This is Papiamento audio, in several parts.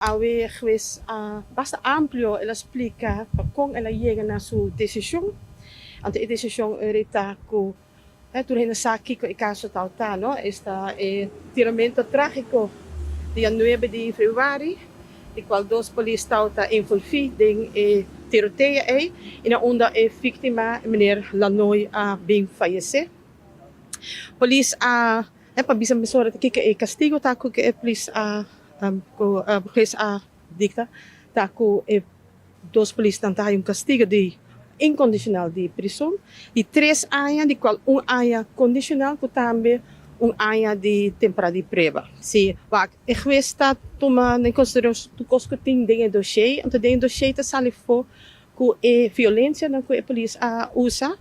Awe hues a basta amplio el a splica pa con el a yega na su decision. Anto e decision ora ta cu tur hende sa kico e caso ta, no? Esta e tiramento tragico dia 9 di februari, di cual dos polis ta envolvi den e tiroteo ey, y na unda e victima, meneer Lanoy, a bin fayece. Polis a pa bisa mesora kico e castigo ta cu e polis a cu hues a dicta, ta cu e dos polis ta un castigo di incondicional di prison di 3 aña, di cual un aña condicional, cu tambe un aña di temporada di prueba. Si, wak, e hues ta tuma den consideracion tur cos cu tin den e dossier, anto den e dossier ta sali for cu e violencia nan cu e polis a usa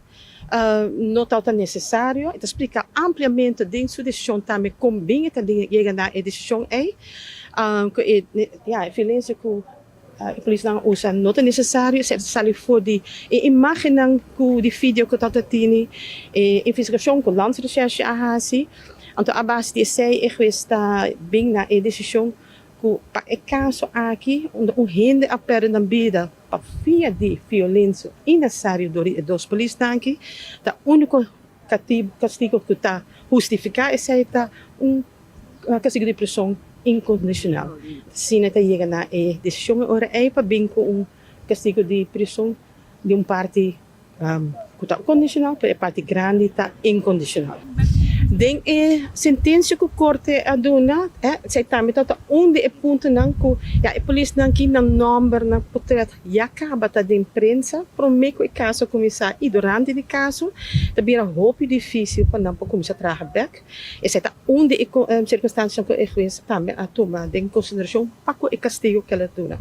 no ta necesario. E ta splica ampliamente den su decision tambe con bin e ta yega na e decision ey. Cu e, ja, e violencia cu e polis nan usa no ta necesario. E sali for di e imagen nan cu di video cu ta tini e investigacion cu Landsrecherche a hasi. Anto a base di esey e hues ta bin na e decision cu pa e caso aki, unda un hende a perde nan bida pa via di violencia innecesario door e dos polis aki, ta unico castigo cu ta hustifica esey ta un castigo di prison incondicional. Asina ta yega na e decision ora ey pa bin cu un castigo di prison di un parti cu ta condicional, pero e parti grandi ta incondicional. Den e sentencia cu corte a duna, esey tambe ta un di e puntonan cu, ja, e polisnan aki nan nomber, nan portret ya caba ta den prensa, prome cu e caso cuminsa y durante e caso, ta bira hopi dificil pa nan por cuminsa traha bek. Esey ta un di e circunstancianan cu e hues tambe a tuma den consideracion pa e castigo cu el a duna.